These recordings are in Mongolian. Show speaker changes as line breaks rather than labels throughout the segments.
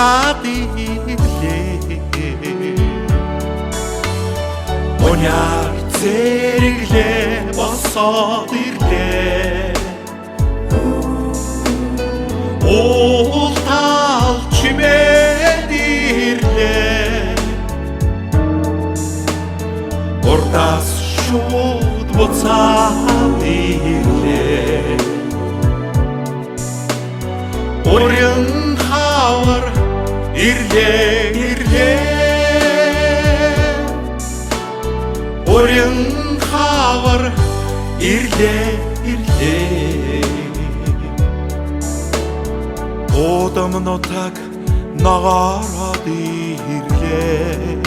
буцаад ирлээ. Уняар зэрэглээ босоод ирлээ. Уул тал чимээд ирлээ. Урдаас шууд буцаад ирлээ. Уран хавар ирлээ, ирлээ. Уран хавар ирлээ, ирлээ. Удам нутаг ногоороод ирлээ.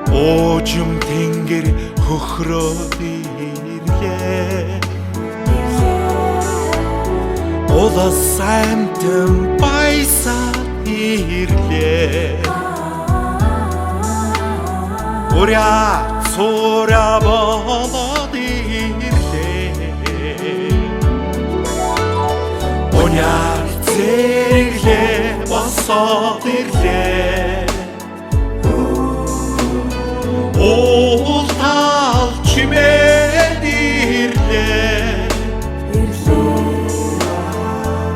Уужим тэнгэр хөхрөөд ирлээ. Улас амтан баясаад ирлээ. Уря цуря болоод ирлээ. Уняар зэрэглээ босоод ирлээ. Уул тал чимээд ирлээ.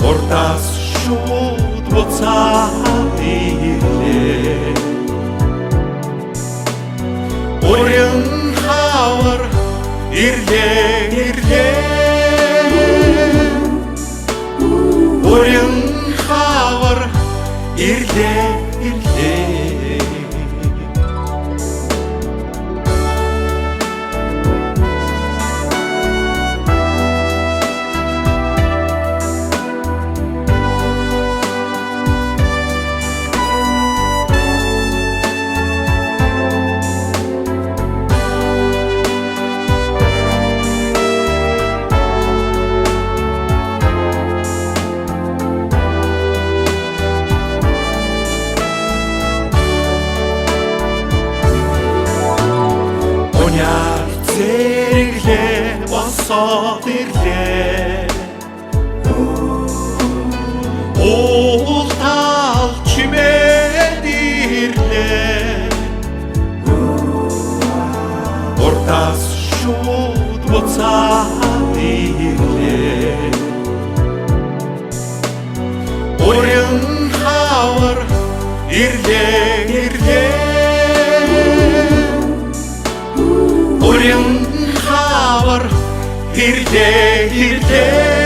Урдаас шууд буцаад ирлээ. Уран хавар ирлээ, ирлээ. Уран хавар ирлээ, ирлээ. Уняар зэрэглээ босоод ирлээ. Уул тал чимээд ирлээ. Урдаас шууд буцаад ирлээ. Уран хавар ирлээ, ирлээ. Уран хавар ирлээ, ирлээ.